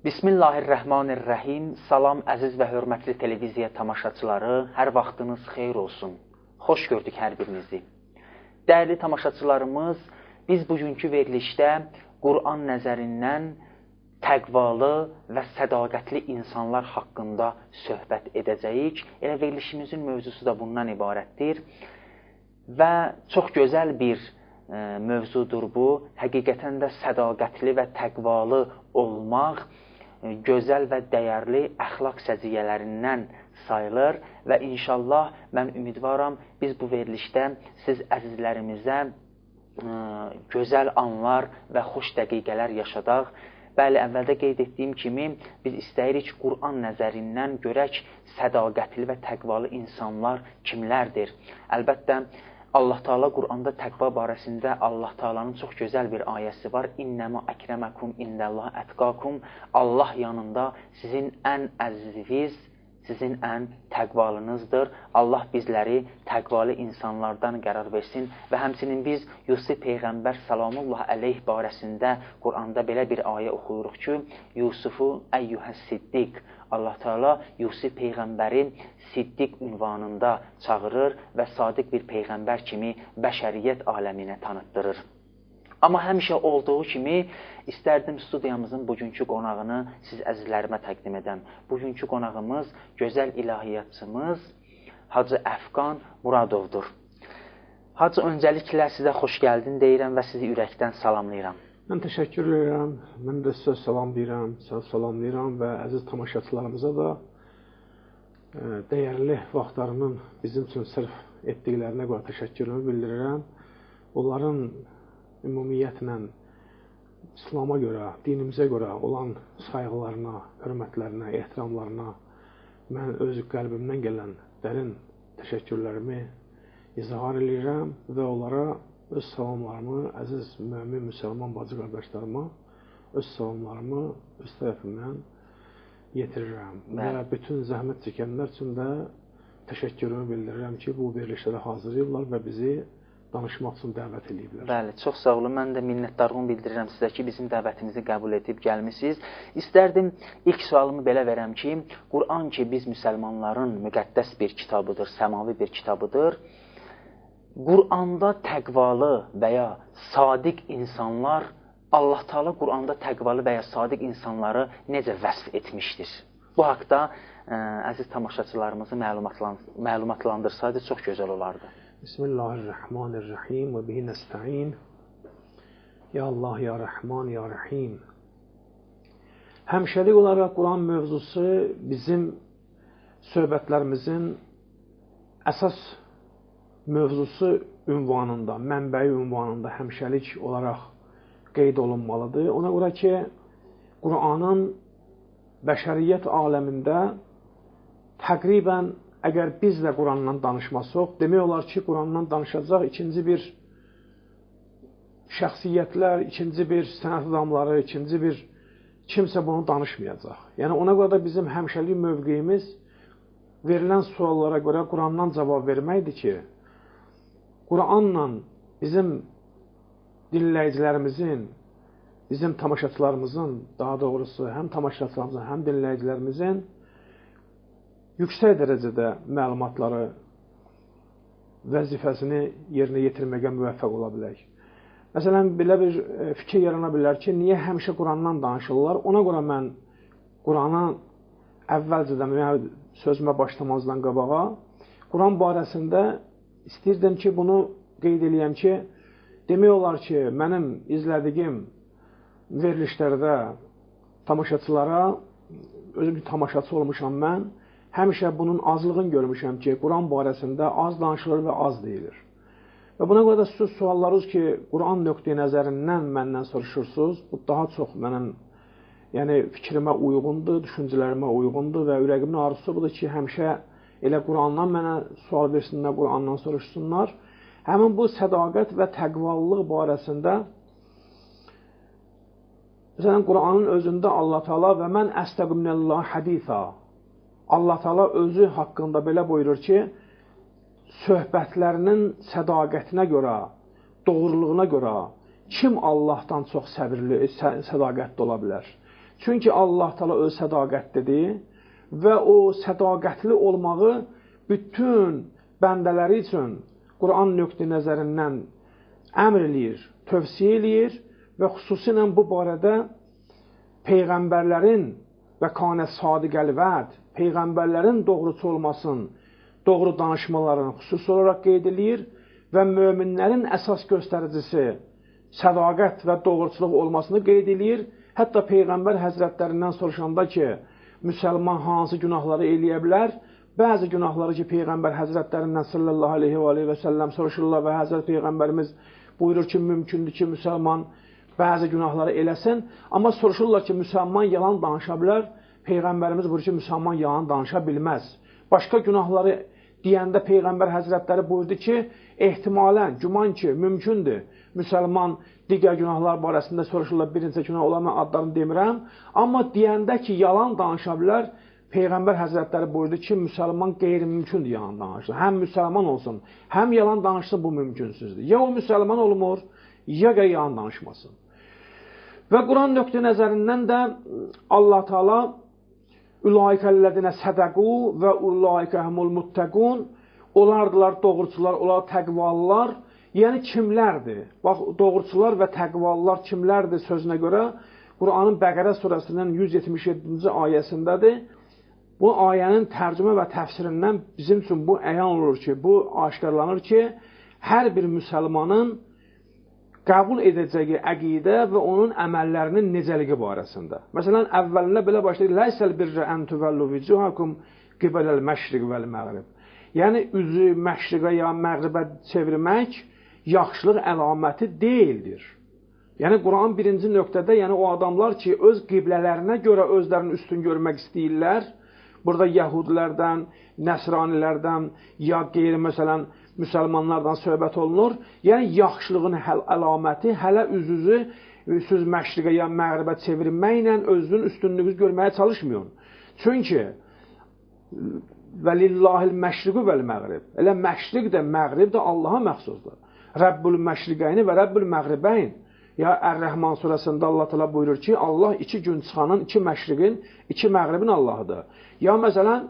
Bismillahirrahmanirrahim. Salam əziz və hörmətli televiziya tamaşaçıları, hər vaxtınız xeyir olsun. Xoş gördük hər birinizi. Dəyərli tamaşaçılarımız, biz bugünkü verilişdə Quran nəzərindən təqvalı və sədaqətli insanlar haqqında söhbət edəcəyik. Elə verilişimizin mövzusu da bundan ibarətdir. Və çox gözəl bir mövzudur bu. Həqiqətən də sədaqətli və təqvalı olmaq gözəl və dəyərli əxlaq səciyyələrindən sayılır və inşallah mən ümidvaram biz bu verilişdə siz əzizlərimizə gözəl anlar və xoş dəqiqələr yaşadaq. Bəli, əvvəldə qeyd etdiyim kimi biz istəyirik Quran nəzərindən görək sədaqətli və təqvalı insanlar kimlərdir. Əlbəttə, Allah Teala Quranda təqva barəsində Allah Teala'nın çox gözəl bir ayəsi var. İnnəmə əkrəməkum indəllah ətqakum. Allah yanında sizin ən əziziniz, sizin ən təqvalınızdır. Allah bizləri təqvalı insanlardan qərar versin və həmçinin biz Yusuf Peyğəmbər salamullah əleyh barəsində Quranda belə bir ayə oxuyuruq ki, Yusufu əyyuhəs siddiq. Allah Teala Yusuf Peyğəmbəri siddiq ünvanında çağırır və sadiq bir peyğəmbər kimi bəşəriyyət aləminə tanıtdırır. Amma həmişə olduğu kimi istərdim studiyamızın bugünkü qonağını siz əzizlərimə təqdim edəm. Bugünkü qonağımız gözəl ilahiyyatçımız Hacı Əfqan Muradovdur. Hacı, öncəliklə sizə xoş gəldin deyirəm və sizi ürəkdən salamlayıram. Mən təşəkkür edirəm, mən də sizə salam deyirəm, sizə salamlayıram və əziz tamaşaçılarımıza da dəyərli vaxtlarının bizim üçün sərf etdiklərinə görə təşəkkürümü bildirirəm. Onların ümumiyyətlə İslama görə, dinimizə görə olan sayğılarına, hörmətlərinə, ehtiramlarına mən öz qəlbimdən gələn dərin təşəkkürlərimi izhar edirəm və onlara öz salamlarımı, əziz mömin müsəlman bacı qardaşlarıma öz salamlarımı öz tərəfimdən yetirirəm. Və bütün zəhmət çəkənlər üçün də təşəkkürümü bildirirəm ki, bu verilişlərə hazırlayırlar və bizi danışmaq üçün dəvət eləyiblər. Bəli, çox sağ olun. Mən də minnətdarlığımı bildirirəm sizə ki, bizim dəvətimizi qəbul edib gəlmisiniz. İstərdim ilk sualımı belə verəm ki, Quran ki, biz müsəlmanların müqəddəs bir kitabıdır, səmavi bir kitabıdır. Quranda təqvalı və ya sadiq insanlar, Allah Teala Quranda təqvalı və ya sadiq insanları necə vəsf etmişdir? Bu haqda əziz tamaşaçılarımızı məlumatlandırsaydı çox gözəl olardı. Bismillahirrahmanirrahim və bihi nəstəin. Ya Allah, ya Rəhman, ya Rəhim. Həmişəlik olaraq Quran mövzusu bizim söhbətlərimizin əsas mövzusu ünvanında, mənbəyi ünvanında həmişəlik olaraq qeyd olunmalıdır. Ona görə ki, Quranın bəşəriyyət aləmində təqribən əgər biz də Qurandan danışmasaq, demək olar ki, Qurandan danışacaq ikinci bir şəxsiyyətlər, ikinci bir sənət adamları, ikinci bir kimsə bunu danışmayacaq. Yəni ona görə də bizim həmişəlik mövqeyimiz verilən suallara görə Qurandan cavab verməkdir ki, Quranla bizim dinləyicilərimizin, bizim tamaşaçılarımızın, daha doğrusu həm tamaşaçılarımızın, həm dinləyicilərimizin yüksək dərəcədə məlumatları, vəzifəsini yerinə yetirməyə müvəffəq ola bilək. Məsələn, belə bir fikir yarana bilər ki, niyə həmişə Qurandan danışırlar? Ona görə mən Qurana əvvəlcədən, yəni sözümə başlamazdan qabağa, Quran barəsində istəyirdim ki, bunu qeyd eləyəm ki, demək olar ki, mənim izlədiyim verilişlərdə tamaşaçılara, özüm bir tamaşaçı olmuşam mən, həmişə bunun azlığını görmüşəm ki, Quran barəsində az danışılır və az deyilir. Və buna görə də siz suallarınız ki, Quran nöqteyi nəzərindən məndən soruşursunuz, bu daha çox mənim yəni fikrimə uyğundur, düşüncələrimə uyğundur və ürəyimin arzusu budur ki, həmişə elə Qurandan mənə sual versinlər, Qurandan soruşsunlar. Həmin bu sədaqət və təqvalılıq barəsində məsələn, Quranın özündə Allah Teala və mən əstəqu minəllahi həditha. Allah Teala özü haqqında belə buyurur ki, söhbətlərinin sədaqətinə görə, doğruluğuna görə kim Allahdan çox səbirli, sədaqətli ola bilər? Çünki Allah Teala öz sədaqətlidir və o sədaqətli olmağı bütün bəndələri üçün Quran nöqtə nəzərindən əmr eləyir, tövsiyə eləyir və xüsusilə bu barədə peyğəmbərlərin və kanə sadiqəl vəd, peyğəmbərlərin doğrusu olmasın, doğru danışmalarını xüsusi olaraq qeyd eləyir və möminlərin əsas göstəricisi sədaqət və doğruçuluq olmasını qeyd eləyir. Hətta Peyğəmbər həzrətlərindən soruşanda ki, müsəlman hansı günahları eləyə bilər? Bəzi günahları ki, Peyğəmbər həzrətlərindən sallallahu aleyhi və aleyhi və səlləm soruşurlar və Həzrət Peyğəmbərimiz buyurur ki, mümkündür ki, müsəlman bəzi günahları eləsin. Amma soruşurlar ki, müsəlman yalan danışa bilər? Peyğəmbərimiz buyurur ki, müsəlman yalan danışa bilməz. Başqa günahları deyəndə Peyğəmbər həzrətləri buyurdu ki, ehtimalən, güman ki, mümkündür. Müsəlman digər günahlar barəsində soruşurlar, bir neçə günah olar, mən adlarını demirəm. Amma deyəndə ki, yalan danışa bilər, Peyğəmbər həzrətləri buyurdu ki, müsəlman qeyri-mümkündür yalan danışsın. Həm müsəlman olsun, həm yalan danışsın, bu mümkünsüzdür. Ya o müsəlman olmur, ya yalan danışmasın. Və Quran nöqtə nəzərindən də Allah Teala Ulaikəl-ləzinə sədəqu və ulaikə humul muttəqun. Onlardılar doğruçular, onlar təqvalılar. Yəni kimlərdir? Bax, doğruçular və təqvalılar kimlərdir sözünə görə Quranın Bəqərə surəsinin 177-ci ayəsindədir. Bu ayənin tərcümə və təfsirindən bizim üçün bu əyan olur ki, bu aşkarlanır ki, hər bir müsəlmanın qəbul edəcəyi əqidə və onun əməllərinin necəliyi barəsində. Məsələn, əvvəlində belə başlayır: Ləysəl birrə ən tüvəllu vücuhakum qibələl məşriq vəl məğrib. Yəni, üzü məşriqə ya məğribə çevirmək yaxşılıq əlaməti deyildir. Yəni, Quran birinci nöqtədə, yəni o adamlar ki, öz qiblələrinə görə özlərini üstün görmək istəyirlər, burada yəhudilərdən, nəsranilərdən ya qeyri, məsələn, müsəlmanlardan söhbət olunur. Yəni, yaxşılığın əlaməti hələ üzünüzü söz məşriqə ya məğribə çevirməklə özünün üstünlüyünü görməyə çalışmıyor. Çünki və lillahil məşriqü vəl məğrib. Elə məşriq də, məğrib də Allaha məxsusdur. Rəbbül məşriqəyni və Rəbbül məğribəyn. Ya Ər-Rəhman surəsində Allah Teala buyurur ki, Allah iki gün çıxanın, iki məşriqin, iki məğribin Allahıdır. Ya məsələn,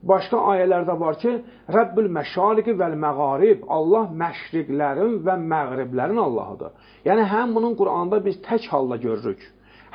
başqa ayələrdə var ki, Rəbbül məşariqi vəl məğarib, Allah məşriqlərin və məğriblərin Allahıdır. Yəni, həm bunun Quranda biz tək halda görürük,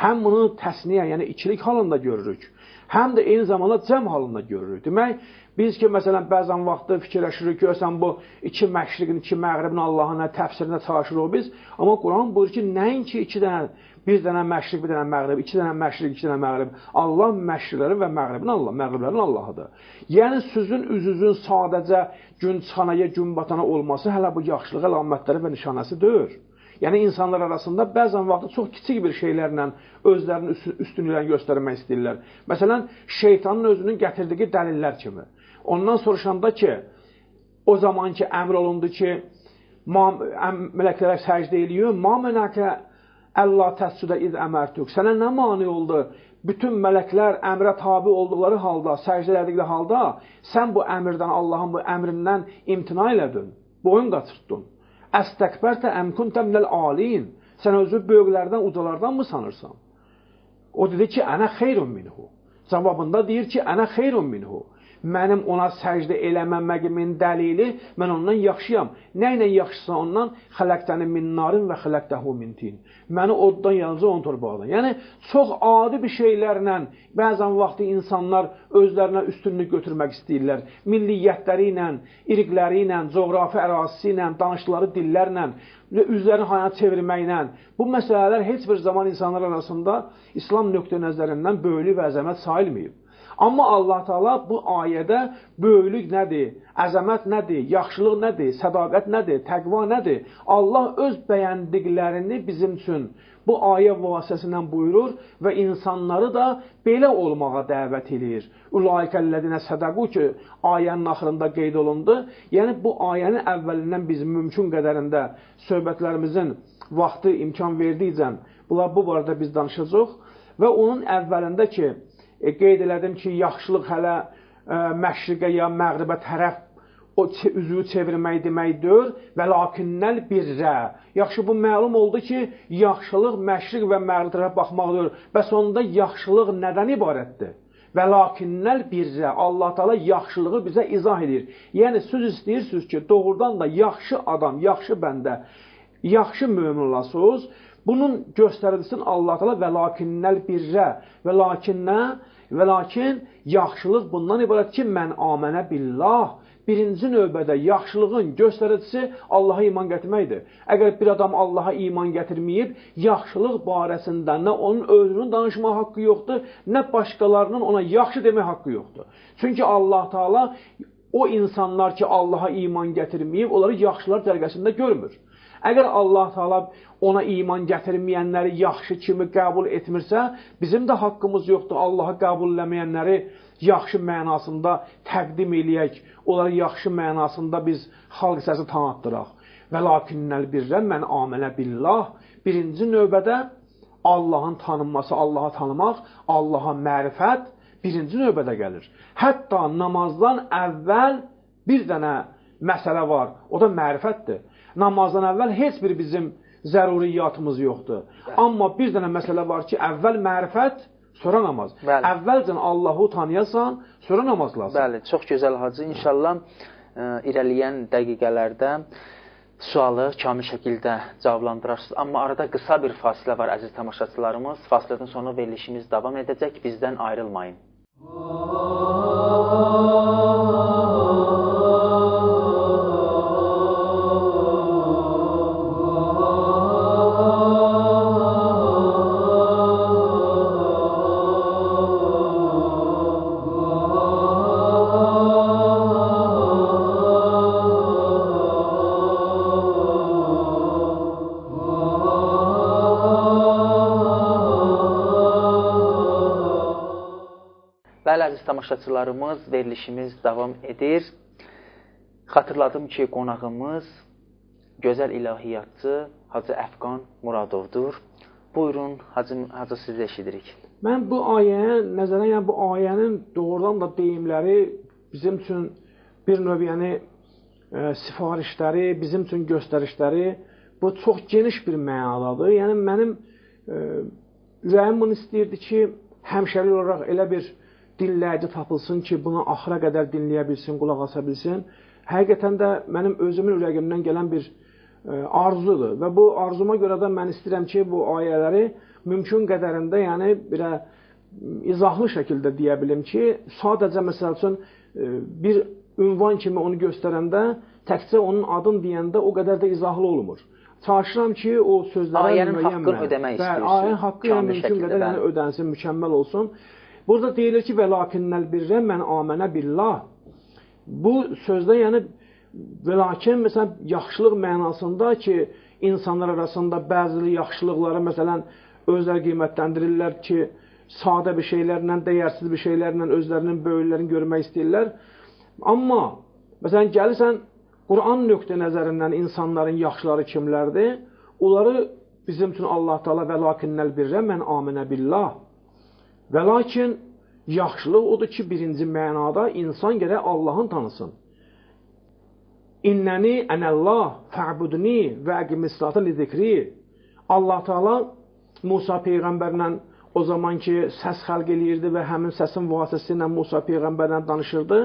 həm bunu təsniyə, yəni ikilik halında görürük, həm də eyni zamanda cəm halında görürük. Demək, biz ki, məsələn, bəzən vaxtı fikirləşirik, görsən bu iki məşriqin, iki məğribin Allahına təfsirinə çalışırıq biz. Amma Quran buyurur ki, nəinki iki dənə, bir dənə məşriq, bir dənə məğrib, iki dənə məşriq, iki dənə məğrib. Allah məşriqlərin və məğribin Allah, məğriblərin Allahıdır. Yəni, sözün üzüzün sadəcə gün çıxana ya gün batana olması hələ bu yaxşılıq əlamətləri və nişanəsi deyil. Yəni, insanlar arasında bəzən vaxtı çox kiçik bir şeylərlə özlərinin üstünlüyünü göstərmək istəyirlər. Məsələn, şeytanın özünün gətirdiyi dəlillər kimi. Ondan soruşanda ki, o zaman ki, əmr olundu ki, mələklərə səcdə eləyin, ma mənəkə əlla təscudə iz əmərtük. Sənə nə mane oldu? Bütün mələklər əmrə tabi olduqları halda, səcdə elədikləri halda, sən bu əmrdən, Allahın bu əmrindən imtina elədin, boyun qaçırtdın. Əstəkbərtə əmkuntə minəl alin. Sən özü böyüklərdən, ucalardan mı sanırsan? O dedi ki, ənə xeyrun minhu. Cavabında deyir ki, ənə xeyrun minhu. Mənim ona səcdə eləməməgimin dəlili, mən ondan yaxşıyam. Nə ilə yaxşısan ondan? Xələqtəni min narin və xələqtəhu min tin. Məni oddan yanıcı, onu torpaqdan. Yəni, çox adi bir şeylərlə bəzən vaxtı insanlar özlərinə üstünlük götürmək istəyirlər. Milliyyətləri ilə, irqləri ilə, coğrafi ərazisi ilə, danışdıqları dillərlə, üzlərini hayata çevirməklə. Bu məsələlər heç bir zaman insanlar arasında İslam nöqtə nəzərindən böyüklük və əzəmət sayılmayıb. Amma Allah Teala bu ayədə böyüklük nədir, əzəmət nədir, yaxşılıq nədir, sədaqət nədir, təqva nədir? Allah öz bəyəndiklərini bizim üçün bu ayə vasitəsindən buyurur və insanları da belə olmağa dəvət eləyir. Ulaikəl-ləzinə sədəqu ki, ayənin axırında qeyd olundu. Yəni, bu ayənin əvvəlindən biz mümkün qədərində söhbətlərimizin vaxtı imkan verdikcə bu barədə biz danışacaq və onun əvvəlində ki, qeyd elədim ki, yaxşılıq hələ məşriqə ya məğribə tərəf o üzüyü çevirmək demək deyil, və lakinnəl birrə. Yaxşı, bu məlum oldu ki, yaxşılıq məşriq və məğrib tərəfə baxmaq deyil. Bəs onda yaxşılıq nədən ibarətdir? Və lakinnəl birrə. Allah Teala yaxşılığı bizə izah edir. Yəni, söz istəyirsiniz ki, doğrudan da yaxşı adam, yaxşı bəndə, yaxşı mömin olasınız. Bunun göstərilsin Allah Teala və lakinnəl birrə. Və lakinnə, və lakin yaxşılıq bundan ibarət ki, mən amənə billah. Birinci növbədə yaxşılığın göstəricisi Allaha iman gətirməkdir. Əgər bir adam Allaha iman gətirməyib, yaxşılıq barəsində nə onun özünün danışma haqqı yoxdur, nə başqalarının ona yaxşı demək haqqı yoxdur. Çünki Allah Teala o insanlar ki, Allaha iman gətirməyib, onları yaxşılar cərgəsində görmür. Əgər Allah Teala ona iman gətirməyənləri yaxşı kimi qəbul etmirsə, bizim də haqqımız yoxdur Allahı qəbulləməyənləri yaxşı mənasında təqdim eləyək, onları yaxşı mənasında biz xalq səsi tanıtdıraq. Və lakinnəl birrə mən amənə billah. Birinci növbədə Allahın tanınması, Allahı tanımaq, Allaha mərifət birinci növbədə gəlir. Hətta namazdan əvvəl bir dənə məsələ var, o da mərifətdir. Namazdan əvvəl heç bir bizim zəruriyyatımız yoxdur. Amma bir dənə məsələ var ki, əvvəl mərifət, sonra namaz. Bəli. Əvvəlcən Allahı tanıyasan, sonra namaz qılasan. Bəli, çox gözəl Hacı. İnşallah irəliləyən dəqiqələrdə sualı kamil şəkildə cavablandırarsınız. Amma arada qısa bir fasilə var, əziz tamaşaçılarımız. Fasilədən sonra verilişimiz davam edəcək. Bizdən ayrılmayın. Bəli, əziz tamaşaçılarımız, verilişimiz davam edir. Xatırladım ki, qonağımız gözəl ilahiyyatçı Hacı Əfqan Muradovdur. Buyurun, Hacı sizi eşidirik. Mən bu ayəyə nəzərən, yəni bu ayənin doğrudan da deyimləri bizim üçün bir növ, yəni sifarişləri, bizim üçün göstərişləri bu çox geniş bir mənadadır. Yəni mənim ürəyim bunu istəyirdi ki, həmşəri olaraq elə bir dinləyici tapılsın ki, bunu axıra qədər dinləyə bilsin, qulaq asa bilsin. Həqiqətən də mənim özümün ürəyimdən gələn bir arzudur və bu arzuma görə də mən istəyirəm ki, bu ayələri mümkün qədərində, yəni belə izahlı şəkildə deyə bilim ki, sadəcə məsəl üçün bir ünvan kimi onu göstərəndə, təkcə onun adını deyəndə o qədər də izahlı olmur. Çalışıram ki, o sözlərə ayənin haqqını ödəmək istəyirsin. Ayənin haqqı yəni, mümkün qədər yəni, ödənsin, mükəmməl olsun. Burada deyilir ki, və lakinnəl birrə mən amənə billah. Bu sözdə yəni və lakin məsələn yaxşılıq mənasında ki, insanlar arasında bəzi yaxşılıqları məsələn özləri qiymətləndirirlər ki, sadə bir şeylərlə, dəyərsiz bir şeylərlə özlərinin böyüklərini görmək istəyirlər. Amma məsələn gəlirsən Quran nöqtə nəzərindən insanların yaxşıları kimlərdir? Onları bizim üçün Allah Teala və lakinnəl birrə mən amənə billah. Və lakin yaxşılıq odur ki, birinci mənada insan gərək Allahın tanısın. İnnəni ənəllah fə'budni və əqimis-salata li zikri. Allah Teala Musa peyğəmbərlə o zaman ki, səs xəlq eləyirdi və həmin səsin vasitəsilə Musa peyğəmbərlə danışırdı,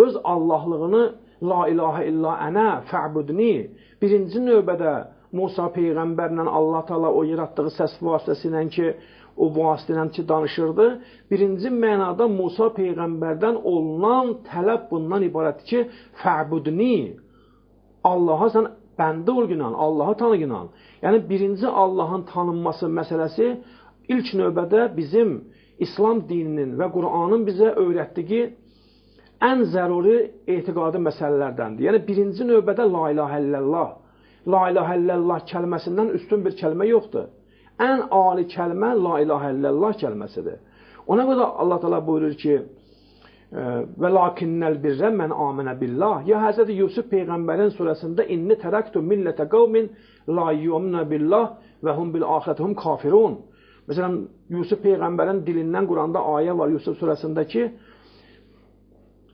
öz Allahlığını la ilahə illə ənə fə'budni. Birinci növbədə Musa peyğəmbərlə Allah Teala o yaratdığı səs vasitəsilə ki, o vasitə ki, danışırdı. Birinci mənada Musa peyğəmbərdən olunan tələb bundan ibarətdir ki, fə'budni. Allaha sən bəndə ol günan, Allahı tanı günan. Yəni, birinci Allahın tanınması məsələsi ilk növbədə bizim İslam dininin və Qur'anın bizə öyrətdiyi ən zəruri etiqadi məsələlərdəndir. Yəni, birinci növbədə la ilahə illallah. La ilahə illallah kəlməsindən üstün bir kəlmə yoxdur. Ən ali kəlmə la ilahə illallah kəlməsidir. Ona görə Allah Teala buyurur ki, və lakinnəl birrə mən amənə billah. Ya Həzrəti Yusuf peyğəmbərin surəsində inni tərəktu millətə qavmin la yu'minuna billah və hum bil axirətihum kafirun. Məsələn, Yusuf peyğəmbərin dilindən Quranda ayə var Yusuf surəsində ki,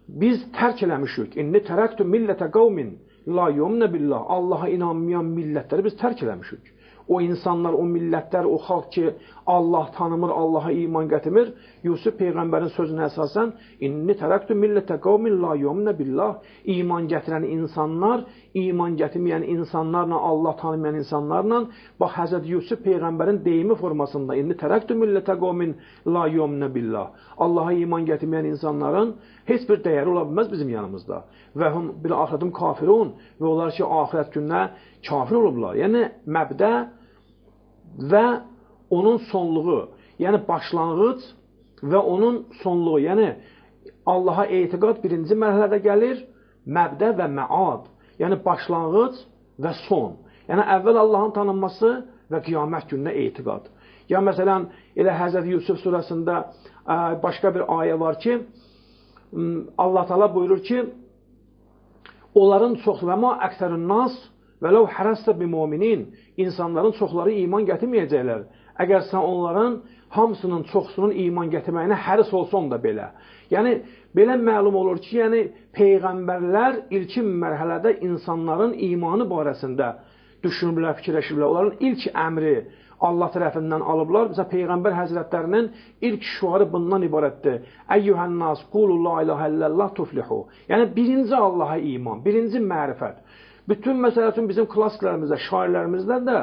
biz tərk eləmişik. İnni tərəktü millətə qavmin la yu'minə billah. Allaha inanmayan millətləri biz tərk eləmişik. O insanlar, o millətlər, o xalq ki, Allah tanımır, Allaha iman gətirmir. Yusuf peyğəmbərin sözünə əsasən inni tərəktü millətə qavmin la yu'minə billah. İman gətirən insanlar, iman gətirməyən insanlarla, Allah tanımayan insanlarla, bax Həzrət Yusuf peyğəmbərin deyimi formasında inni tərəktü millətə qavmin la yu'minə billah. Allaha iman gətirməyən insanların heç bir dəyəri ola bilməz bizim yanımızda. Və hum bil axirətum kafirun, və onlar ki, axirət gününə kafir olublar. Yəni məbdə və onun sonluğu, yəni başlanğıc və onun sonluğu, yəni Allaha etiqad birinci mərhələdə gəlir, məbdə və məad, yəni başlanğıc və son. Yəni əvvəl Allahın tanınması və qiyamət gününə etiqad. Ya məsələn, elə Həzrəti Yusuf surəsində başqa bir ayə var ki, Allah Teala buyurur ki, onların çoxu və ma əksərün nas və ləv hərəstə bi müminin, insanların çoxları iman gətirməyəcəklər. Əgər sən onların hamısının çoxsunun iman gətirməyinə həris olsan da belə. Yəni belə məlum olur ki, yəni peyğəmbərlər ilkin mərhələdə insanların imanı barəsində düşünüblər, fikirləşiblər. Onların ilk əmri Allah tərəfindən alıblar. Məsələn, Peyğəmbər Həzrətlərinin ilk şüarı bundan ibarətdir. Əyyuhən-nas, qulu la ilahə illallah tuflihu. Yəni birinci Allaha iman, birinci mərifət. Bütün məsəl üçün bizim klassiklərimizdə, şairlərimizdə də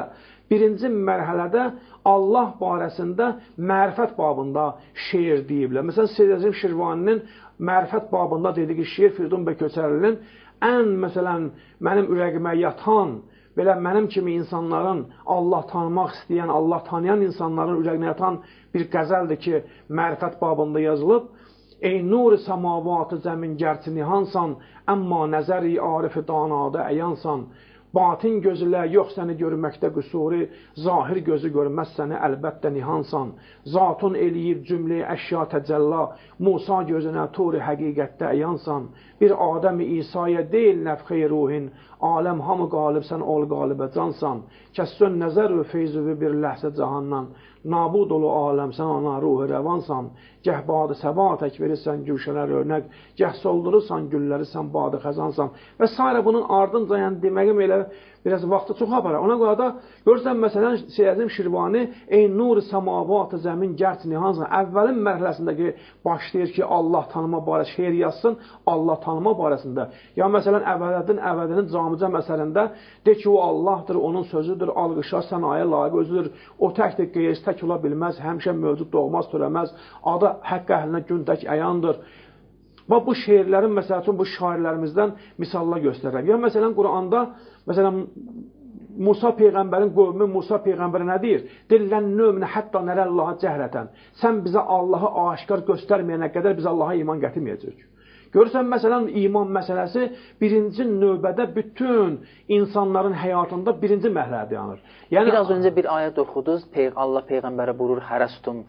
birinci mərhələdə Allah barəsində mərifət babında şeir deyiblər. Məsələn, Seyyid Əzim Şirvaninin mərifət babında dediyi şeir Firidun bəy Köçərlinin ən, məsələn, mənim ürəyimə yatan, belə mənim kimi insanların, Allah tanımaq istəyən, Allah tanıyan insanların ürəyinə yatan bir qəzəldir ki, mərifət babında yazılıb. Ey nur-i samavatı zəmin gərçi nihansan, əmma nəzəri arifi danada əyansan. Batin gözülə yox səni görməkdə qüsuri, zahir gözü görməz səni əlbəttə nihansan. Zatun eləyib cümlə əşya təcəlla, Musa gözünə turi həqiqətdə əyansan. Bir Adəm-i İsa'ya deyil nəfxey ruhin, aləm hamı qalib sən ol qalibə cansan. Kəssön nəzər və feyzüvü bir ləhzə cahandan, nabud olu aləm sən ona ruhu rəvansan. Gəh badı səba tək verirsən gülşənə rövnəq, gəh soldurursan gülləri sən badı xəzansan. Və s. Bunun ardınca, yəni deməyim elə biraz vaxtı çox aparar. Ona görə də görürsən, məsələn, Seyyid Əzim Şirvani ey nur-i samavat-ı zəmin gərç nihansan, əvvəlin mərhələsindəki başlayır ki, Allah tanıma barəsində şeir yazsın, Allah tanıma barəsində. Ya məsələn, Əvədin Əvədinin Camicəm əsərində de ki, o Allahdır, onun sözüdür, alqışa, sənaya layiq özüdür, o təkdir, qeyri tək ola bilməz, həmişə mövcud doğmaz, törəməz, adı həqq əhlinə gün tək əyandır. Bax, bu şeirlərin, məsəl üçün, bu şairlərimizdən misallar göstərirəm. Ya məsələn, Quranda, məsələn, Musa peyğəmbərin qövmü Musa peyğəmbərə nə deyir? Deyir, lən nöminə hətta nərəllaha cəhrətən. Sən bizə Allahı aşkar göstərməyənə qədər biz Allaha iman gətirməyəcəyik. Görürsən, məsələn, iman məsələsi birinci növbədə bütün insanların həyatında birinci mərhələdə dayanır. Yəni, biraz öncə bir ayət oxudunuz, Allah peyğəmbərə buyurur, hərəstum,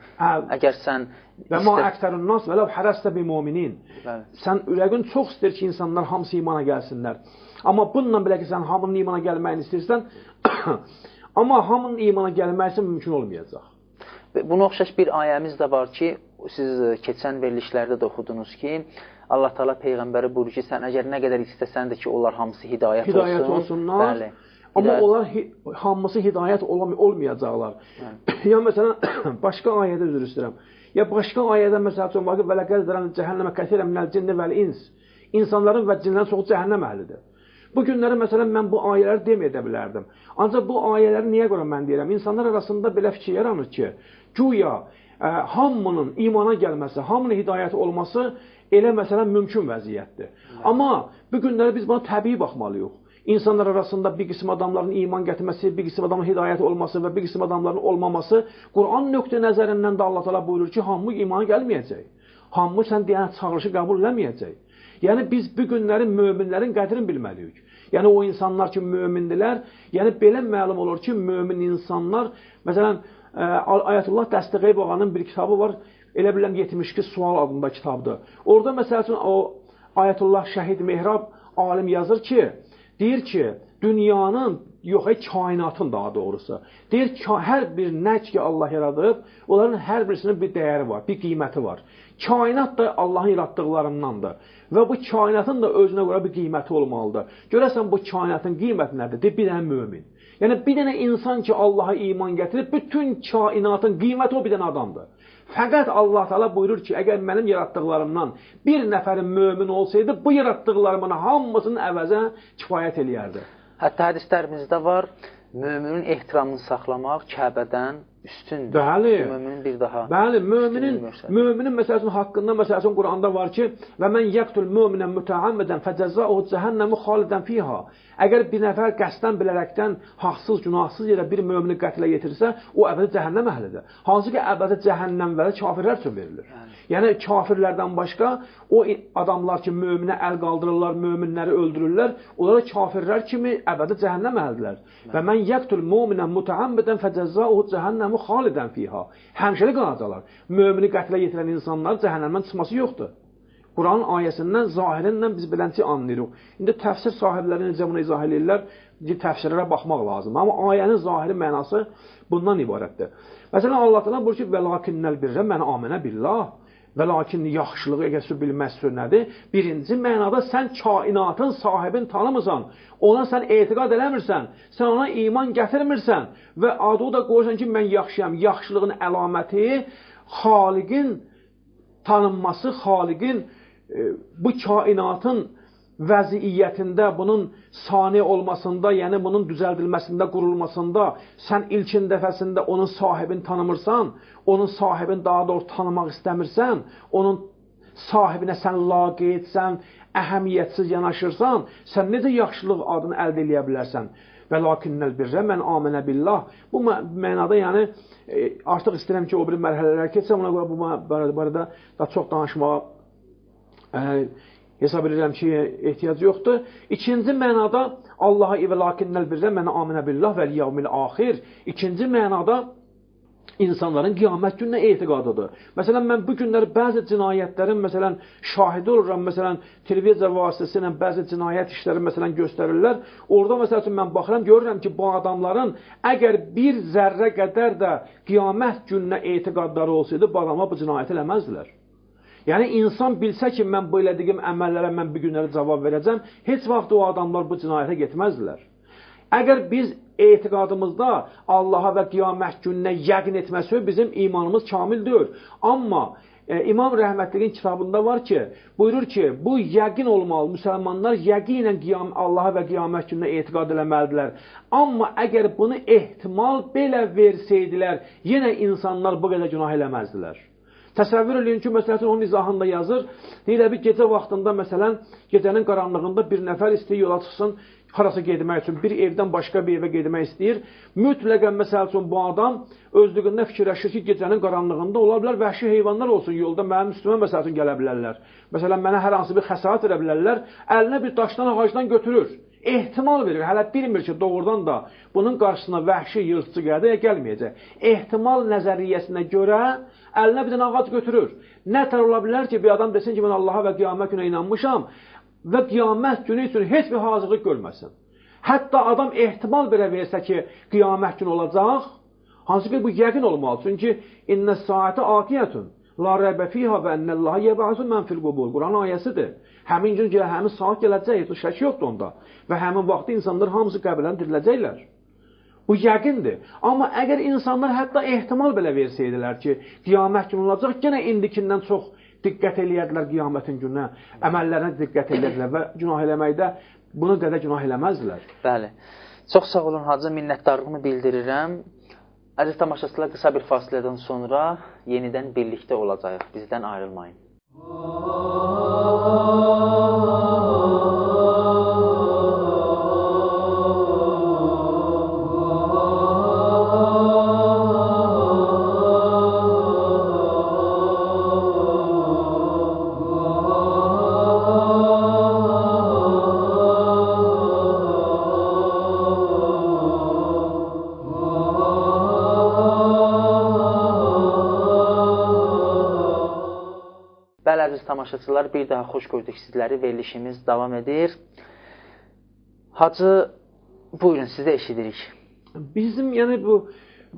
əgər sən... Və ma əksərun nas və ləv hərəstə bi müminin. Sən ürəyin çox istəyir ki, insanlar hamısı imana gəlsinlər. Amma bununla belə ki, sən hamının imana gəlməyini istəyirsən, amma hamının imana gəlməsi mümkün olmayacaq. Buna oxşar bir ayəmiz də var ki, siz keçən verilişlərdə də oxudunuz ki, Allah Teala peyğəmbəri buyurur ki, sən əgər nə qədər istəsən də ki, onlar hamısı hidayət olsunlar. Bəli. Amma onlar hamısı hidayət olmayacaqlar. Ya məsələn, başqa ayədə üzr istəyirəm. Ya başqa ayədə məsəl üçün var ki, vələqəd zərənə cəhənnəmə kəsirən minəl cinni vəl ins. İnsanların və cinlərin çoxu cəhənnəm əhlidir. Bu günləri məsələn mən bu ayələri deməyə də bilərdim. Ancaq bu ayələri niyə görə mən deyirəm? İnsanlar arasında belə fikir yaranır ki, güya hamının imana gəlməsi, hamının hidayəti olması elə məsələn mümkün vəziyyətdir. Amma bu günləri biz buna təbii baxmalıyıq. İnsanlar arasında bir qism adamların iman gətirməsi, bir qism adamın hidayəti olması və bir qism adamların olmaması Quran nöqtə nəzərindən də Allah Teala buyurur ki, hamı imana gəlməyəcək. Hamı sən deyən çağırışı qəbul eləməyəcək. Yəni biz bu günləri möminlərin qədrini bilməliyik. Yəni o insanlar ki, mömindirlər, yəni belə məlum olur ki, mömin insanlar, məsələn, Ayətullah Dəstəqeyb ağanın bir kitabı var, elə biləm 72 sual adında kitabdır. Orada məsəl üçün o Ayətullah Şəhid Mehrab alim yazır ki, deyir ki, dünyanın yox, kainatın daha doğrusu. Deyir ki, hər bir nə ki Allah yaradıb, onların hər birisinin bir dəyəri var, bir qiyməti var. Kainat da Allahın yaratdıqlarındandır. Və bu kainatın da özünə görə bir qiyməti olmalıdır. Görəsən bu kainatın qiyməti nədir? Deyir, bir dənə mömin. Yəni bir dənə insan ki Allaha iman gətirib, bütün kainatın qiyməti o bir dənə adamdır. Fəqət Allah Teala buyurur ki, əgər mənim yaratdıqlarımdan bir nəfərin mömin olsaydı, bu yaratdıqlarımın hamısının əvəzə kifayət eləyərdi. Hətta hədislərimizdə var, müminin ehtiramını saxlamaq Kəbədən üstündür. Bəli. Müminin bir daha. Bəli, müminin məsələsinin haqqında məsələsinin Quranda var ki, və mən yəqtul müminən mütəammidən fəcəzauhu cəhənnəmu xalidən fiha. Əgər bir nəfər qəsdən bilərəkdən haqsız, günahsız yerə bir mümini qətlə yetirsə, o əbədi cəhənnəm əhlidir. Hansı ki, əbədi cəhənnəm vəli kafirlər üçün verilir. Yəni kafirlərdən başqa o adamlar ki, möminə əl qaldırırlar, möminləri öldürürlər, onlara kafirlər kimi əbədi cəhənnəm əhlidirlər. Və mən yəqtul müminən mütəammidən fəcəzauhu cəhənnəmu xalidən fiha. Həmişəlik qalacaqlar. Mömini qətlə yetirən insanlar cəhənnəmdən çıxması yoxdur. Quranın ayəsindən, zahirindən biz belənçi anlayırıq. İndi təfsir sahibləri necə bunu izah eləyirlər, təfsirlərə baxmaq lazımdır. Amma ayənin zahiri mənası bundan ibarətdir. Məsələn, Allah Teala buyurur ki, vəlakinnəl birrə mən amənə billah. Və lakin yaxşılığı əgər bilməz söz nədir? Birinci mənada sən kainatın sahibini tanımırsan, ona sən etiqad eləmirsən, sən ona iman gətirmirsən və adı da qoyursan ki, mən yaxşıyam. Yaxşılığın əlaməti Xaliqin tanınması, Xaliqin bu kainatın vəziyyətində, bunun sani olmasında, yəni bunun düzəldilməsində, qurulmasında sən ilkin dəfəsində onun sahibini tanımırsan, onun sahibini daha doğrusu tanımaq istəmirsən, onun sahibinə sən laqeydsən, əhəmiyyətsiz yanaşırsan, sən necə yaxşılıq adını əldə eləyə bilərsən? Və lakinnəl birrə mən amənə billah. Bu mənada yəni artıq istəyirəm ki, o bir mərhələlər keçsəm, ona görə bu barədə daha çox danışmağa hesab edirəm ki, ehtiyac yoxdur. İkinci mənada Allaha və lakinnəl birrə mən amənə billah və yevmil axir. İkinci mənada insanların qiyamət gününə etiqadıdır. Məsələn, mən bu günlər bəzi cinayətlərin, məsələn, şahidi oluram, məsələn, televiziya vasitəsilə bəzi cinayət işləri, məsələn, göstərirlər. Orada, məsəl üçün, mən baxıram, görürəm ki, bu adamların əgər bir zərrə qədər də qiyamət gününə etiqadları olsaydı, bu adamlar bu cinayəti eləməzdilər. Yəni, insan bilsə ki, mən bu elədiyim əməllərə mən bir günlərə cavab verəcəm, heç vaxt o adamlar bu cinayətə getməzdilər. Əgər biz etiqadımızda Allaha və qiyamət gününə yəqin etməsi bizim imanımız kamil deyil. Amma İmam Rəhmətliyin kitabında var ki, buyurur ki, bu yəqin olmalı, müsəlmanlar yəqinən Allaha və qiyamət gününə etiqad eləməlidirlər. Amma əgər bunu ehtimal belə versəydilər, yenə insanlar bu qədər günah eləməzdilər. Təsəvvür eləyin ki, məsələn, onun izahında yazır, deyir, bir gecə vaxtında, məsələn, gecənin qaranlığında bir nəfər istəyir yola çıxsın, harasa getmək üçün, bir evdən başqa bir evə getmək istəyir. Mütləqən, məsəl üçün, bu adam özlüyündə fikirləşir ki, gecənin qaranlığında ola bilər, vəhşi heyvanlar olsun yolda, mənim üstümə, məsəl üçün, gələ bilərlər. Məsələn, mənə hər hansı bir xəsarət verə bilərlər, əlinə bir daşdan, ağacdan götürür. Ehtimal verir, hələ bilmir ki, doğrudan da bunun qarşısına vəhşi yırtıcı gəldi, gəlməyəcək. Ehtimal nəzəriyyəsinə görə əlinə bir dənə ağac götürür. Nə tər ola bilər ki, bir adam desin ki, mən Allaha və qiyamət günə inanmışam və qiyamət günü üçün heç bir hazırlıq görməsin. Hətta adam ehtimal belə versə ki, qiyamət günü olacaq, hansı ki, bu yəqin olmalı. Çünki innə saatə atiyətun, la rəybə fiha və ennəllaha yeb'asu mən fil qubur. Quran ayəsidir. Həmin gün, həmin saat gələcək, heç şək yoxdur onda. Və həmin vaxtda insanlar hamısı qəbirdən diriləcəklər. Bu yəqindir. Amma əgər insanlar hətta ehtimal belə versəydilər ki, qiyamət günü olacaq, yenə indikindən çox diqqət eləyərdilər qiyamətin gününə, əməllərinə diqqət eləyərdilər və günah eləməkdə bunu qədər günah eləməzdilər. Bəli. Çox sağ olun Hacı, minnətdarlığımı bildirirəm. Əziz tamaşaçılar, qısa bir fasilədən sonra yenidən birlikdə olacağıq. Bizdən ayrılmayın. Əziz tamaşaçılar, bir daha xoş gördük sizləri. Verilişimiz davam edir. Hacı, Buyurun, sizə eşidirik. Bizim, yəni bu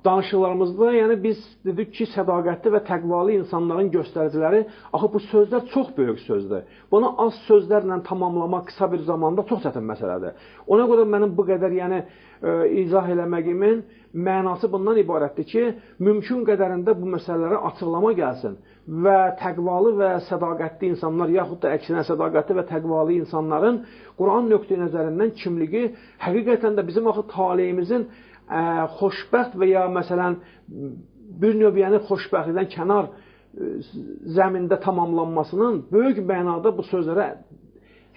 danışıqlarımızda, yəni biz dedik ki, sədaqətli və təqvalı insanların göstəriciləri, axı bu sözlər çox böyük sözdür. Bunu az sözlərlə tamamlamaq qısa bir zamanda çox çətin məsələdir. Ona görə mənim bu qədər, yəni izah eləməyimin mənası bundan ibarətdir ki, mümkün qədərində bu məsələlərə açıqlama gəlsin və təqvalı və sədaqətli insanlar, yaxud da əksinə sədaqətli və təqvalı insanların Quran nöqteyi nəzərindən kimliyi həqiqətən də bizim axı taleyimizin xoşbəxt və ya məsələn bir növ, yəni xoşbəxtlikdən kənar zəmində tamamlanmasının böyük mənada bu sözlərə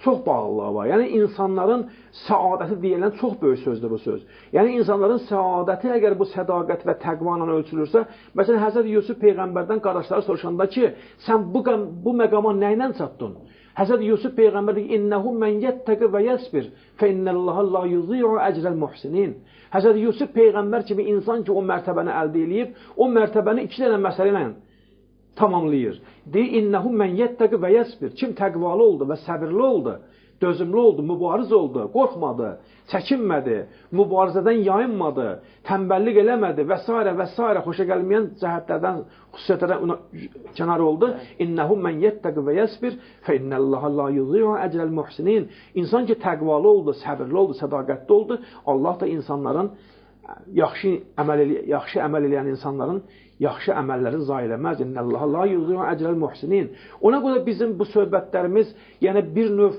çox bağlılığı var. Yəni insanların səadəti deyilən çox böyük sözdür bu söz. Yəni insanların səadəti əgər bu sədaqət və təqva ilə ölçülürsə, məsələn Həzrəti Yusuf peyğəmbərdən qardaşları soruşanda ki, sən bu məqama nə ilə çatdın? Həzrəti Yusuf peyğəmbər deyir: "İnnehu men yettəqi və yəsbir fe innellaha la yuzi'u ecrel muhsinin." Həzrəti Yusuf peyğəmbər kimi insan ki, o mərtəbəni əldə eləyib, o mərtəbəni iki dənə məsələ ilə tamamlayır. Deyir: "İnnehu men yettəqi və yəsbir." Kim təqvalı oldu və səbirli oldu, dözümlü oldu, mübariz oldu, qorxmadı, çəkinmədi, mübarizədən yayınmadı, tənbəllik eləmədi və s. və s. xoşa gəlməyən cəhətlərdən, xüsusiyyətlərdən kənar oldu. İnnehu men yettəqi və yəsbir fe innellaha la yuzi'u ecrel muhsinin. İnsan ki təqvalı oldu, səbirli oldu, sədaqətli oldu, Allah da insanların yaxşı əməl eləyən insanların yaxşı əməlləri zayi eləməz. İnnellaha la yuzi'u ecrel muhsinin. Ona görə bizim bu söhbətlərimiz, yəni bir növ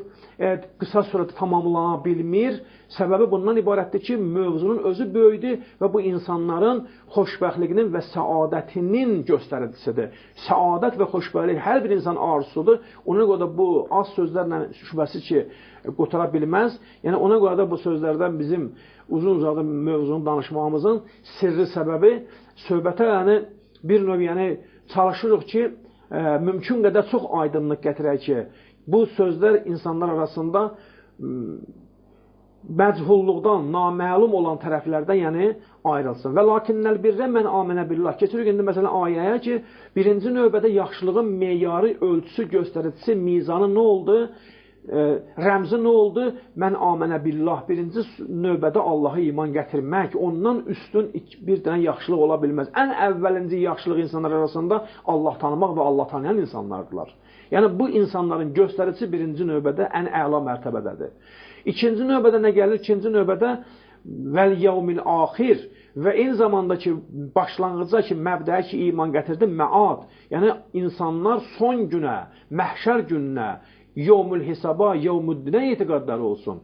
qısa sürədə tamamlana bilmir. Səbəbi bundan ibarətdir ki, mövzunun özü böyüdü və bu insanların xoşbəxtliyinin və səadətinin göstəricisidir. Səadət və xoşbəxtlik hər bir insan arzusudur. Ona görə də bu az sözlərlə şübhəsiz ki, qutara bilməz. Yəni ona görə də bu sözlərdən bizim uzun-uzadı mövzunu danışmağımızın sirri səbəbi söhbətə, yəni bir növ, yəni çalışırıq ki, mümkün qədər çox aydınlıq gətirək ki, bu sözlər insanlar arasında məchulluqdan, naməlum olan tərəflərdən, yəni ayrılsın. Və lakinnəl birrə mən amənə billah. Keçirik indi məsələn ayəyə ki, birinci növbədə yaxşılığın meyarı, ölçüsü, göstəricisi, mizanı nə oldu? Rəmzi nə oldu? Mən amənə billah. Birinci növbədə Allaha iman gətirmək, ondan üstün bir dənə yaxşılıq ola bilməz. Ən əvvəlinci yaxşılıq insanlar arasında Allah tanımaq və Allah tanıyan insanlardılar. Yəni bu insanların göstəricisi birinci növbədə ən əla mərtəbədədir. İkinci növbədə nə gəlir? İkinci növbədə vəl yevmil axir və eyni zamanda ki, başlanğıca ki, məbdəyə ki, iman gətirdi, məad. Yəni insanlar son günə, məhşər gününə, yevmül hesaba, yevmüddinə etiqadları olsun.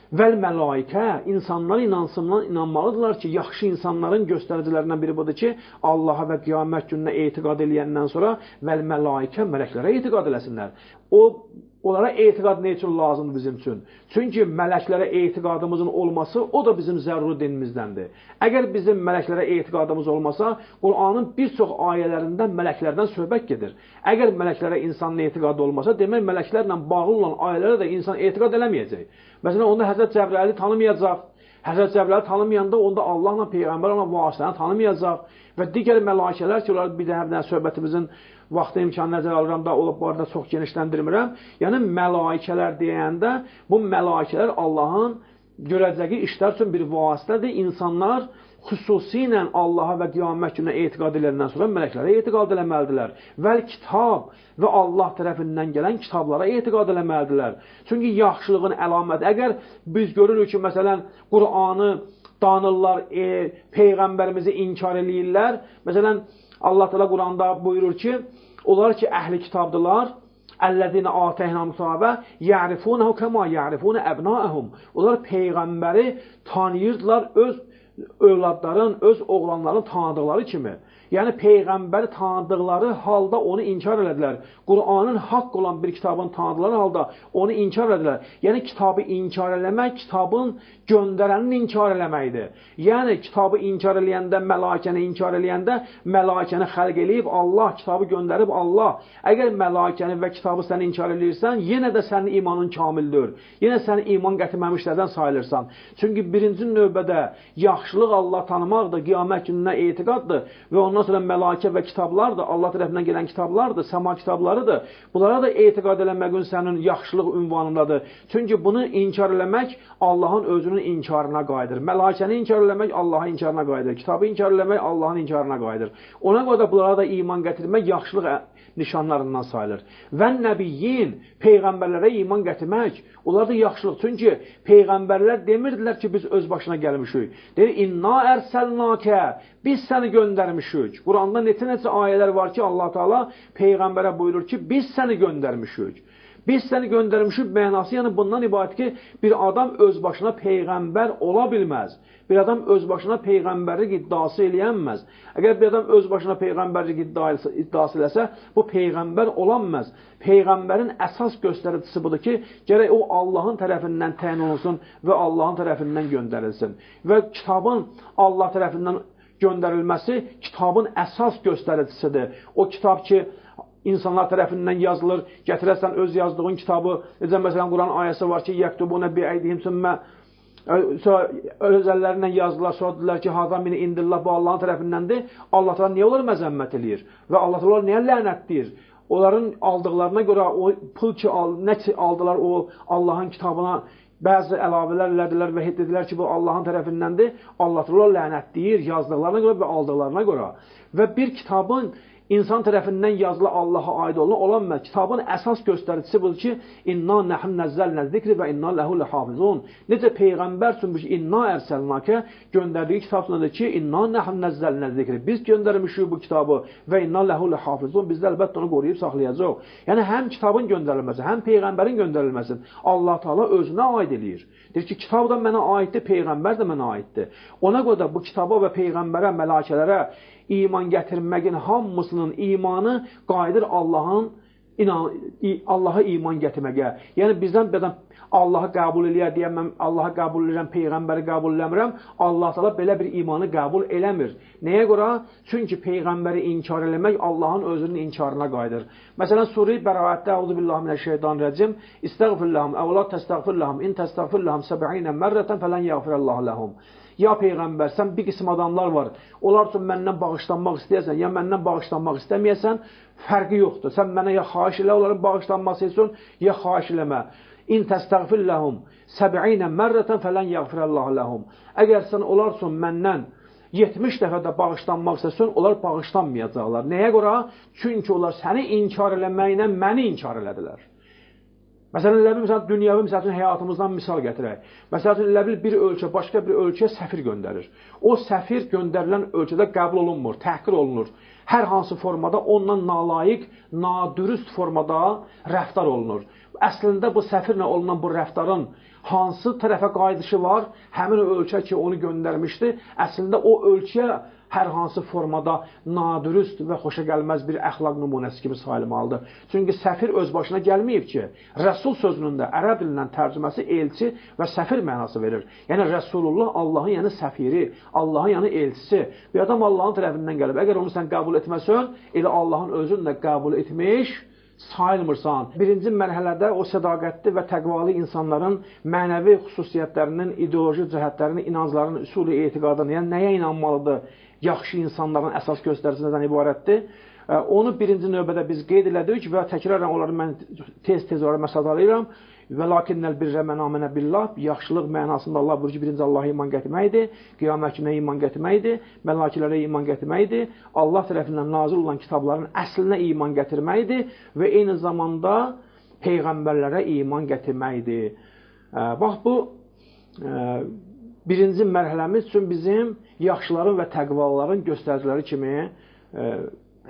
Vəl mələikə, insanlar inansınlar, inanmalıdırlar ki, yaxşı insanların göstəricilərindən biri budur ki, Allaha və qiyamət gününə etiqad eləyəndən sonra vəl mələikə, mələklərə etiqad eləsinlər. Onlara etiqad nə üçün lazımdır bizim üçün? Çünki mələklərə etiqadımızın olması, o da bizim zəruri dinimizdəndir. Əgər bizim mələklərə etiqadımız olmasa, Qur'anın bir çox ayələrində mələklərdən söhbət gedir. Əgər mələklərə insanın etiqadı olmasa, demək mələklərlə bağlı olan ayələrə də insan etiqad eləməyəcək. Məsələn, onda Həzrət Cəbraili tanımayacaq. Həzrət Cəbraili tanımayanda onda Allahla Peyğəmbər olan vasitəni tanımayacaq və digər məlakələr ki, onlar bir dənə söhbətimizin vaxtı imkanı nəzərə alıram da, o barədə çox genişləndirmirəm. Yəni məlakələr deyəndə bu məlakələr Allahın görəcəyi işlər üçün bir vasitədir. İnsanlar xüsusilə Allaha və qiyamət gününə etiqad edəndən sonra mələklərə etiqad eləməlidirlər. Vəl kitab və Allah tərəfindən gələn kitablara etiqad eləməlidirlər. Çünki yaxşılığın əlaməti, əgər biz görürük ki, məsələn, Qur'anı danırlar, Peyğəmbərimizi inkar eləyirlər. Məsələn, Allah Teala Quranda buyurur ki, onlar ki, əhli kitabdırlar, Əlləzinə atəhnə kitabə ya'rifunehu kəma ya'rifune əbnaəhum. Onlar Peyğəmbəri tanıyırdılar öz övladların, öz oğlanların tanıdıqları kimi. Yəni Peyğəmbəri tanıdıqları halda onu inkar elədilər. Qur'anın haqq olan bir kitabını tanıdıqları halda onu inkar elədilər. Yəni kitabı inkar eləmək, kitabın göndərənini inkar eləməkdir. Yəni kitabı inkar eləyəndə, məlakəni inkar eləyəndə, məlakəni xəlq eləyib Allah, kitabı göndərib Allah. Əgər məlakəni və kitabı sən inkar eləyirsən, yenə də sənin imanın kamildir. Yenə sən iman gətirməmişlərdən sayılırsan. Çünki birinci növbədə yaxşılıq Allah tanımaqdır, qiyamət gününə etiqaddır və ondan Ondan sonra məlakə və kitablar da Allah tərəfindən gələn kitablardır, səma kitablarıdır. Bunlara da etiqad eləməyin sənin yaxşılıq ünvanındadır. Çünki bunu inkar eləmək Allahın özünün inkarına qayıdır. Məlakəni inkar eləmək Allahın inkarına qayıdır. Kitabı inkar eləmək Allahın inkarına qayıdır. Ona görə də bunlara da iman gətirmək yaxşılıq nişanlarından sayılır. Və nəbiyyin, peyğəmbərlərə iman gətirmək, onlar da yaxşılıq. Çünki peyğəmbərlər demirdilər ki, biz öz başına gəlmişik. Deyir, inna ərsəlnakə, biz səni göndərmişik. Quranda neçə-neçə ayələr var ki, Allah Teala peyğəmbərə buyurur ki, biz səni göndərmişik. Biz səni göndərmişik mənası, yəni bundan ibarət ki, bir adam öz başına peyğəmbər ola bilməz. Bir adam öz başına peyğəmbərlik iddiası eləyənməz. Əgər bir adam öz başına peyğəmbərlik iddiası eləsə, bu peyğəmbər olanmaz. Peyğəmbərin əsas göstəricisi budur ki, gərək o Allahın tərəfindən təyin olunsun və Allahın tərəfindən göndərilsin. Və kitabın Allah tərəfindən göndərilməsi kitabın əsas göstəricisidir. O kitab ki, insanlar tərəfindən yazılır, gətirəsən öz yazdığın kitabı, necə məsələn Quran ayəsi var ki, yəktubuna bi əydihim sümmə, sonra öz əllərindən yazdılar, sonra dedilər ki, hada min indillah, bu Allahın tərəfindəndir. Allah Teala niyə onları məzəmmət eləyir? Və Allah Teala niyə lənətləyir? Onların aldıqlarına görə o pul ki, nə ki aldılar o Allahın kitabına bəzi əlavələr elədilər və dedilər ki, bu Allahın tərəfindəndir. Allah Teala lənətləyir yazdıqlarına görə və aldıqlarına görə. Və bir kitabın İnsan tərəfindən yazılı Allaha aid olan və kitabın əsas göstəricisi budur ki, inna nəhnu nəzzəlnə zikri və inna lehu lehafizun. Necə peyğəmbər üçün bu ki, inna ərsəlnakə göndərdiyi kitab üçündür ki, inna nəhnu nəzzəlnə zikri. Biz göndərmişik bu kitabı və inna lehu lehafizun. Biz də əlbəttə onu qoruyub saxlayacağıq. Yəni həm kitabın göndərilməsi, həm peyğəmbərin göndərilməsi Allah Teala özünə aid eləyir. Deyir ki, kitab da mənə aiddir, peyğəmbər də mənə aiddir. Ona görə də bu kitaba və peyğəmbərə, məlakələrə iman gətirməyin hamısının imanı qayıdır Allahın Allaha iman gətirməyə. Yəni bizdən bir adam Allahı qəbul eləyər deyə mən Allahı qəbul edirəm, peyğəmbəri qəbul eləmirəm. Allah Teala belə bir imanı qəbul eləmir. Nəyə görə? Çünki peyğəmbəri inkar eləmək Allahın özünün inkarına qayıdır. Məsələn, Surə-i Bəraətdə Əuzubillahi mineşşeytanirracim İstəğfir ləhum əv la təstəğfir ləhum in təstəğfir ləhum 70 mərrətən fələn yəğfirəllahu ləhum. Ya peyğəmbər, sən bir qism adamlar var, onlar üçün məndən bağışlanmaq istəyəsən, ya məndən bağışlanmaq istəməyəsən, fərqi yoxdur. Sən mənə ya xahiş elə onların bağışlanması üçün, ya xahiş eləmə. İn təstəğfir ləhum 70 mərrətən fələn yəğfirəllahu ləhum. Əgər sən onlar üçün məndən 70 dəfə də bağışlanmaq istəsən, onlar bağışlanmayacaqlar. Nəyə görə? Çünki onlar səni inkar eləməklə məni inkar elədilər. Məsələn, elə bil, məsələn, dünyəvi, məsəl üçün, həyatımızdan misal gətirək. Məsəl üçün, elə bil, bir ölkə başqa bir ölkəyə səfir göndərir. O səfir göndərilən ölkədə qəbul olunmur, təhqir olunur. Hər hansı formada ondan nalayiq, nadürüst formada rəftar olunur. Əslində, bu səfirlə olunan bu rəftarın hansı tərəfə qayıdışı var? Həmin o ölkə ki, onu göndərmişdi, əslində o ölkəyə hər hansı formada nadürüst və xoşagəlməz bir əxlaq nümunəsi kimi sayılmalıdır. Çünki səfir öz başına gəlməyib ki, Rəsul sözünün də ərəb dilindən tərcüməsi elçi və səfir mənası verir. Yəni Rəsulullah Allahın yəni səfiri, Allahın yəni elçisi. Bir adam Allahın tərəfindən gəlib. Əgər onu sən qəbul etməsən, elə Allahın özünü də qəbul etmiş sayılmırsan. Birinci mərhələdə o sədaqətli və təqvalı insanların mənəvi xüsusiyyətlərinin, ideoloji cəhətlərinin, inanclarının, üsulü etiqadını, yəni nəyə inanmalıdır? Yaxşı insanların əsas göstəricisi nədən ibarətdir? Onu birinci növbədə biz qeyd elədik və təkrarən onları mən tez-tez onları məsadalayıram. Və lakinnəl birrə mən amenə billah, yaxşılıq mənasında Allah buyurur ki, birinci Allaha iman gətirməkdir, qiyamət gününə iman gətirməkdir, məlakələrə iman gətirməkdir, Allah tərəfindən nazil olan kitabların əslinə iman gətirməkdir və eyni zamanda peyğəmbərlərə iman gətirməkdir. Bax bu birinci mərhələmiz üçün bizim yaxşıların və təqvalıların göstəriciləri kimi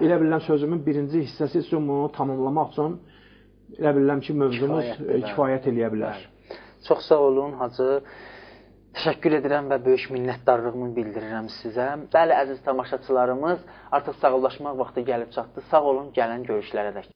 elə bilirəm sözümün birinci hissəsi üçün bunu tamamlamaq üçün elə bilirəm ki, mövzumuz kifayət eləyə bilər. Çox sağ olun, Hacı. Təşəkkür edirəm və böyük minnətdarlığımı bildirirəm sizə. Bəli, əziz tamaşaçılarımız, artıq sağollaşmaq vaxtı gəlib çatdı. Sağ olun, gələn görüşlərə dək.